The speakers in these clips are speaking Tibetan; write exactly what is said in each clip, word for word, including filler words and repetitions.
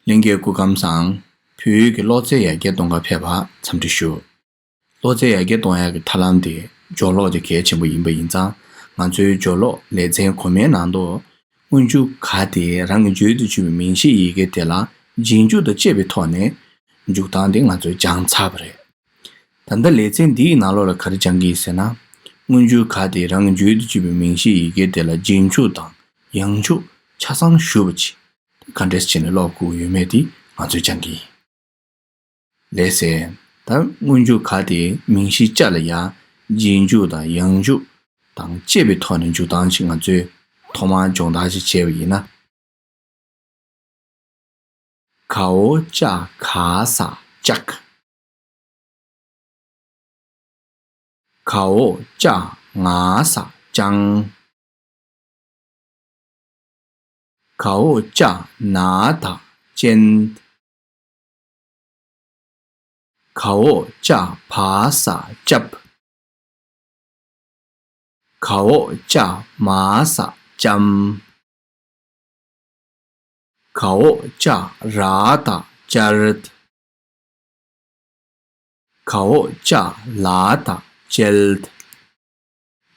ལྷན་རྒྱས་སྐུ་ཁམས་བཟང་། བོད་ཡིག་གི་ཀློག་རྩལ་ཡར་རྒྱས་གཏོང་གར་ཕེབས་པར་འཚམས་འདྲི་ཞུ། ཀློག་རྩལ་ཡར་རྒྱས་གཏོང་ཡག་གི་ཐབས་ལམ་དེ་སྦྱོར་ཀློག་དེ་གལ་ཆེན་པོ་ཡིན་པ་ཡིན་ཙང་། ང་ཚོའི་སྦྱོར་ཀློག་ལེ་ཚན་གོང་མའི་ནང་དུ། སྔོན་འཇུག་ག་དེ་རང་གི་བརྗོད་དུ་བཅུག་པའི་མིང་གཞིའི་ཡི་གེ་དེ་ལ་རྗེས་འཇུག་དང་བཅས་པའི་ཐོག་ནས་འཇུག་སྟངས་དེ་ང་ཚོས་སྦྱངས་ཚར་བ་རེད། ད་ལྟ་ལེ་ཚན་འདིའི་ནང་ལོགས་ལ་ག་རེ་སྦྱང་གི་ཡིན་ཟེར་ན། སྔོན་འཇུག་ག་དེ་རང་གི་བརྗོད་དུ་བཅུག་པའི་མིང་གཞིའི་ཡི་གེ་དེ་ལ་རྗེས་འཇུག་དང་ཡང་འཇུག་ཆ་ཚང་ཞུས་པ་ཅིག་ག་འདྲས་བྱས་ནས་ཀློག་དགོས་ཡོད་མེད་དེ་ང་ཚོས་སྦྱང་གི་ཡིན། ལགས་སེ། ད་སྔོན་འཇུག་ག་དེ་མིང་གཞི་ཅ་ལ་ཡ་རྗེས་འཇུག་དང་ཡང་འཇུག་དང་བཅས་པའི་ཐོག་ནས་འཇུག་སྟངས་ཤིག་ང་ཚོས་ཐོག་མར་སྦྱོང་བརྡར་ཞིག་བྱས་པ་ཡིན་ན། གའོ་ཅ་ག་ས་ལྕགས། གའོ་ཅ་ང་ས་ལྕང་། གའོ་ཅ་ན་ད་ལྕེན། གའོ་ཅ་བ་ས་ལྕབ། གའོ་ཅ་མ་ས་ལྕམ། གའོ་ཅ་ར་ད་ལྕར། གའོ་ཅ་ལ་ད་ལྕལ།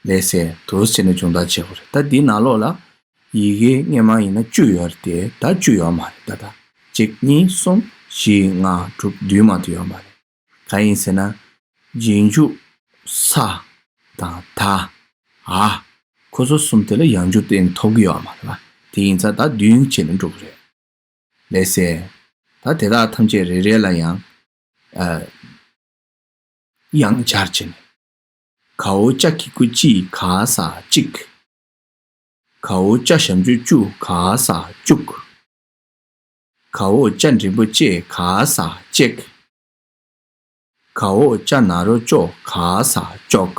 ལགས་སེ། འདུག་སེ་བྱས་ནས་སྦྱོང་བརྡར་བྱེད་དགོས་རེད། ད་འདི་ནང་ལོགས་ལ་ཡི་གེ་སྔོན་མ་ཡིན་ན་བཅུ་ཡོད་རེད་དེ། ད་བཅུ་ཡོད་མ་རེད། ད་ད་གཅིག་གཉིས་གསུམ་བཞི་ལྔ་དྲུག་བདུན་མ་གཏོགས་ཡོད་མ་རེད། གང་ཡིན་ཟེར་ན། རྗེས་འཇུག་ས་དང་ད། འ། ཁོ་ཚོ་གསུམ་དེ་ལ་ཡང་འཇུག་གཏན་ནས་ཐོབ་ཀྱི་ཡོད་མ་རེད་པ། དེ་ཡིན་ཙང་ད་བདུན་བྱས་ནས་འགྲོ་གི་རེད། ལགས་སེ། ད་དེ་དག་ཐམས་ཅད་རེ་རེ་ལ་ཡང་། ཨ། དབྱངས་སྦྱར་བྱས་ནས། གའོ་ཅ་གི་གུ་ཅི་ག་ས་གཅིག། གའོ་ཅ་ཞབས་ཀྱུ་ཅུ་ག་ས་བཅུག། གའོ་ཅ་འགྲེང་བུ་ཅེ་ག་ས་ལྕེག། གའོ་ཅ་ན་རོ་ཅོ་ག་ས་ལྕོག།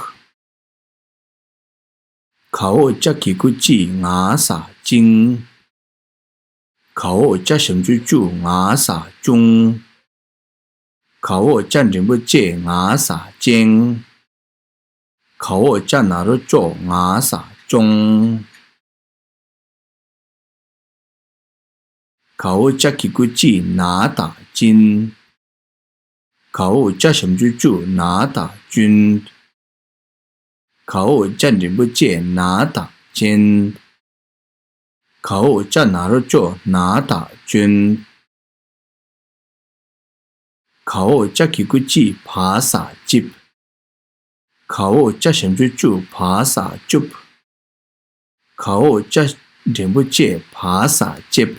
གའོ་ཅ་གི་གུ་ཅི་ང་ས་ཅིང་། གའོ་ཅ་ཞབས་ཀྱུ་ཅུ་ང་ས་ཅུང་། གའོ་ཅ་འགྲེང་བུ་ཅེ་ང་ས་ཅེང་། གའོ་ཅ་ན་རོ་ཅོ་ང་ས་ཅོང་། གའོ་ཅ་གི་གུ་ཅི་ན་ད་ཅིན། གའོ་ཅ་ཞབས་ཀྱུ་ཅུ་ན་ད་ཅུན། གའོ་ཅ་འགྲེང་བུ་ཅེ་ན་ད་ཅེན། གའོ་ཅ་ན་རོ་ཅོ་ན་ད་ཅོན། གའོ་ཅ་གི་གུ་ཅི་བ་ས་ཅིབ། གའོ་ཅ་ཞབས་ཀྱུ་ཅུ་བ་ས་ཅུབ། གའོ་ཅ་འགྲེང་བུ་ཅེ་བ་ས་ཅེབ།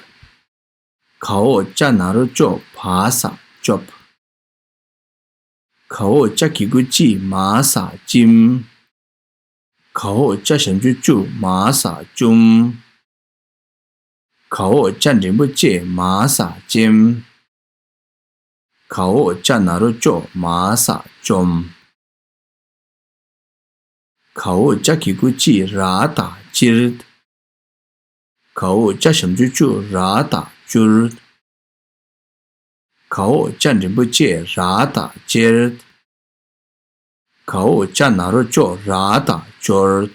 གའོ་ཅ་ན་རོ་ཅོ་བ་ས་ཅོབ། གའོ་ཅ་གི་གུ་ཅི་མ་ས་ཅིམ། གའོ་ཅ་ཞབས་ཀྱུ་ཅུ་མ་ས་ཅུམ། གའོ་ཅ་འགྲེང་བུ་ཅེ་མ་ས་ཅེམ། གའོ་ཅ་ན་རོ་ཅོ་མ་ས་ཅོམ། གའོ་ཅ་གི་གུ་ཅི་ར་ད་ཅིར། གའོ་ཅ་ཞབས་ཀྱུ་ཅུ་ར་ད་ཅུར། གའོ་ཅ་འགྲེང་བུ་ཅེ་ར་ད་ཅེར། གའོ་ཅ་ན་རོ་ཅོ་ར་ད་ཅོར།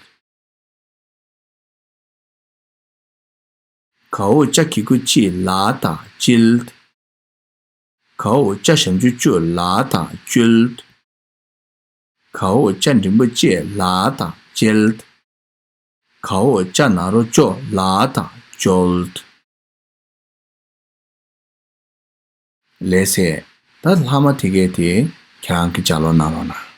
གའོ་ཅ་གི་གུ་ཅི་ལ་ད་ཅིལ། གའོ་ཅ་ཞབས་ཀྱུ་ཅུ་ལ་ད་ཅུལ། གའོ་ཅ་འགྲེང་བུ་ཅེ་ལ་ད་ཅེལ། གའོ་ཅ་ན་རོ་ཅོ་ལ་ད་ཅོལ། ལགས་སེ། ད་ལྷག་མ་དེ་གའི་དེ་ཁྱེད་རང་གིས་ལྗགས་ཀློག་གནང་རོགས་གནང་།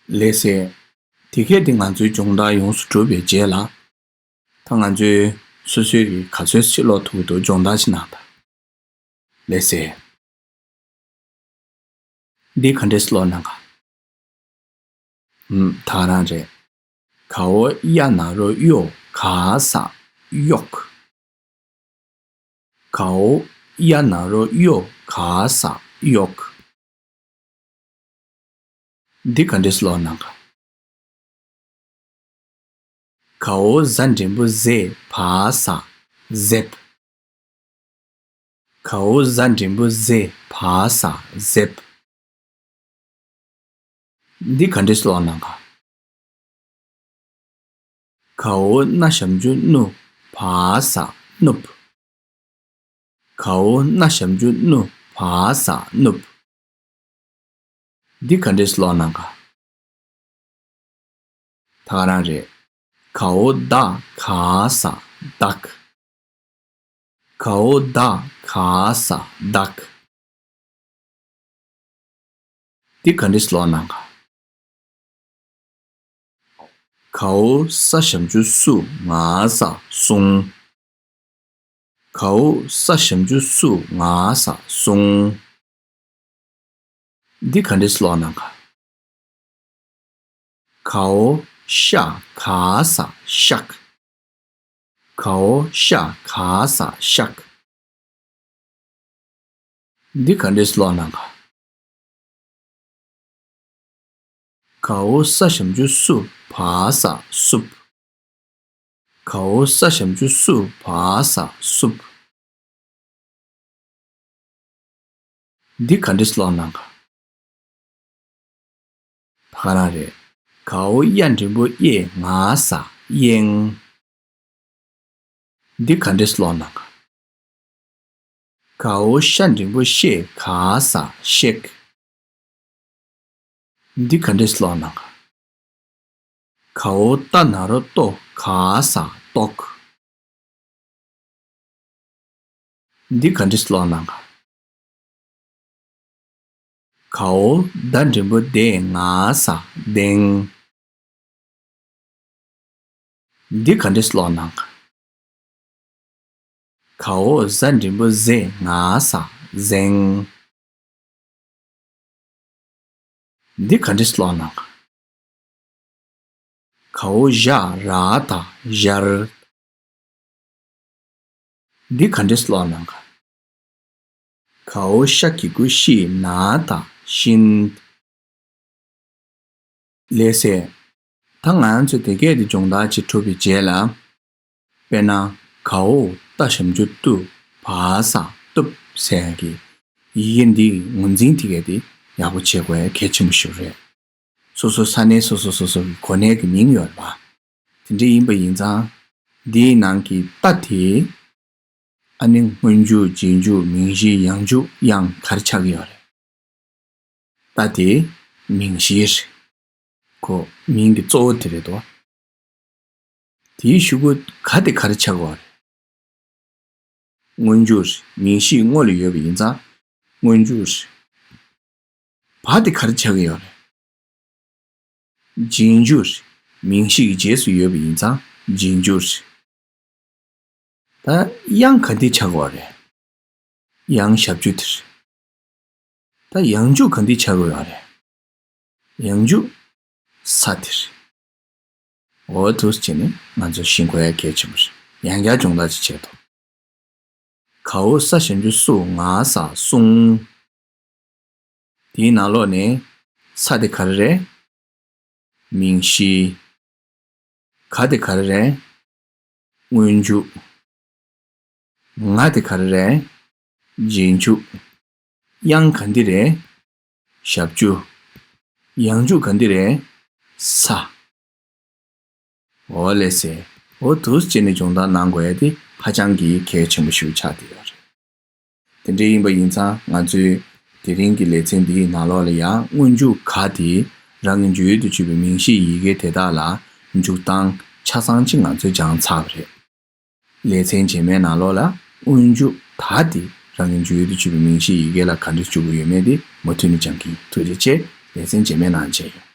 ལགས་སེ། དེ་གས་དེ་ང་ཚོའི་སྦྱོང་བརྡར་ཡོངས་སུ་གྲུབ་པའི་རྗེས་ལ། ད་ང་ཚོས་སོ་སོའི་གི་ག་ཚོད་ཕྱིར་ལོག་ཐུབ་ཀྱི་འདུག་སྦྱོང་བརྡར་ཅིག་གནང་དང་། ལགས་སེ། འདི་ག་འདྲས་ཀློག་གནང་ག་ཨུམ། ད་ག་རང་རེད། གའོ་ཡ་ན་རོ་གཡོ་ག་ས་གཡོག་གའོ་ཡ་ན་རོ་གཡོ་ག་ས་གཡོག་འདི་ག་འདྲས་ཀློག་གནང་ག་གའོ་ཟ་འགྲེང་བུ་ཟེ་བ་ས་ཟེབ། གའོ་ཟ་འགྲེང་བུ་ཟེ་བ་ས་ཟེབ། འདི་ག་འདྲས་ཀློག་གནང་ག་གའོ་ན་ཞབས་ཀྱུ་ནུ་བ་ས་ནུབ། གའོ་ན་ཞབས་ཀྱུ་ནུ་བ་ས་ནུབ། འདི་ག་འདྲས་ཀློག་གནང་ག་ད་ག་རང་རེད། གའོ་ད་ག་ས་བདག་གའོ་ད་ག་ས་བདག་འདི་ག་འདྲས་ཀློག་གནང་ག་གའོ་ས་ཞབས་ཀྱུ་སུ་ང་ས་སུང་། གའོ་ས་ཞབས་ཀྱུ་སུ་ང་ས་སུང་། འདི་ག་འདྲས་ཀློག་གནང་ག་གའོ་ཤ་ག་ས་ཤག་གའོ་ཤ་ག་ས་ཤག་འདི་ག་འདྲས་ཀློག་གནང་ག་གའོ་ས་ཞབས་ཀྱུ་སུ་བ་ས་སུབ། གའོ་ས་ཞབས་ཀྱུ་སུ་བ་ས་སུབ། འདི་ག་འདྲས་ཀློག་གནང་ག་ད་ག་རང་རེད། གའོ་ཡ་འགྲེང་བུ་ཡེ་ང་ས་ཡེང་། འདི་ག་འདྲས་ཀློག་གནང་ག་གའོ་ཤ་འགྲེང་བུ་ཤེ་ག་ས་ཤེག་འདི་ག་འདྲས་ཀློག་གནང་ག་གའོ་ཏ་ན་རོ་ཏོ་ག་ས་ཏོག་འདི་ག་འདྲས་ཀློག་གནང་ག་གའོ་ད་འགྲེང་བུ་དེ་ང་ས་དེང་། འདི་ག་འདྲས་ཀློག་གནང་ག་གའོ་ཟ་འགྲེང་བུ་ཟེ་ང་ས་ཟེང་། འདི་ག་འདྲས་ཀློག་གནང་ག་གའོ་ཞ་ར་ད་ཞར། འདི་ག་འདྲས་ཀློག་གནང་ག་གའོ་ཤ་གི་གུ་ཤི་ན་ད་ཤིན། ལགས་སེ། ད་ང་ཚོས་དེ་གས་དེ་སྦྱོང་བརྡར་བྱེད་ཐུབ་པའི་རྗེས་ལ། དཔེར་ན། གའོ་ཏ་ཞབས་ཀྱུ་ཏུ་བ་ས་ཏུབ་ཟེར་ཡ་གི་ཡི་གེ་འདི་ངོས་འཛིན་དེ་གས་དེ་ཡག་པོ་བྱེད་དགོས་ཡ་གལ་ཆེན་པོ་ཞིག་རེད། སོ་སོ་ས་གནས་སོ་སོ་སོ་སོ་གི་གོ་གནས་ཀྱི་མིང་ཡོད་རེད་པ། དེ་འདྲ་ཡིན་པ་ཡིན་ཙང་། འདིའི་ནང་གི་ཏ་དེ། ཨ་ནི་སྔོན་འཇུག་རྗེས་འཇུག་མིང་གཞི་ཡང་འཇུག་དབྱངས་ག་རེ་ཆགས་ཀྱི་ཡོད་རེད། ཏ་དེ་མིང་གཞི་རེད། ཁོ་མིང་གི་གཙོ་བོ་དེ་རེད་དོ། དེའི་གཞུག་གུ་ག་དེ་ག་རེ་ཆགས་ཀྱི་ཡོད་རེད། སྔོན་འཇུག་རེད། མིང་གཞི་སྔོན་ལ་ཡོད་པ་ཡིན་ཙང་སྔོན་འཇུག་རེད། བ་དེ་ག་རེ་ཆགས་ཀྱི་ཡོད་རེད། རྗེས་འཇུག་རེད། མིང་གཞི་གི་རྗེས་སུ་ཡོད་པ་ཡིན་ཙང་རྗེས་འཇུག་རེད། ད་དབྱངས་ག་འདི་ཆགས་ཀྱི་ཡོད་རེད། དབྱངས་ཞབས་ཀྱུ་དེ་རེད། ད་ཡང་འཇུག་ག་འདི་ཆགས་ཀྱི་ཡོད་རེད། ཡང་འཇུག་ས་དེ་རེད། འོ་འདུག་སེ་བྱས་ནས་ང་ཚོ་ཤེས་དགོས་ཡ་གལ་ཆེན་པོ་རེད། ཡང་བསྐྱར་སྦྱོང་བརྡར་ཅིག་བྱེད་དོ། གའོ་ས་ཞབས་ཀྱུ་སུ་ང་ས་སུང་། དེའི་ནང་ལོགས་ནས་ས་དེ་ག་རེ་རེད། མིང་གཞི། ག་དེ་ག་རེ་རེད། སྔོན་འཇུག་ང་དེ་ག་རེ་རེད། རྗེས་འཇུག་དབྱངས་ག་འདི་རེད། ཞབས་ཀྱུ། ཡང་འཇུག་ག་འདི་རེད། ས། འོ་ལགས་སེ། འོ་འདུག་སེ་བྱས་ནས་སྦྱོང་བརྡར་གནང་དགོས་ཡ་དེ་ཧ་ཅང་གི་གལ་ཆེན་པོ་ཞིག་ཆགས་བསྡད་ཡོད་རེད། དེ་འདྲ་ཡིན་པ་ཡིན་ཙང་ང་ཚོའི་དེ་རིང་གི་ལེ་ཚན་འདིའི་ནང་ལོགས་ལ་ཡང་སྔོན་འཇུག་ག་དེ་རང་གི་བརྗོད་ཡུལ་དུ་གྱུར་པའི་མིང་གཞིའི་ཡི་གེ་དེ་དག་ལ་འཇུག་སྟངས་ཆ་ཚང་ཅིག་ང་ཚོས་སྦྱངས་ཚར་བ་རེད། ལེ་ཚན་རྗེས་མའི་ནང་ལོགས་ལ་སྔོན་འཇུག་ད་དེ་རང་གི་བརྗོད་ཡུལ་དུ་གྱུར་པའི་མིང་གཞིའི་ཡི་གེ་ལ་ག་འདྲ་འཇུག་གི་ཡོད་མེད་དེ་མུ་མཐུད་ནས་སྦྱང་གི་ཡིན། ཐུགས་རྗེ་ཆེ། ལེ་ཚན་རྗེས་མའི་ནང་མཇལ་ཡོང་།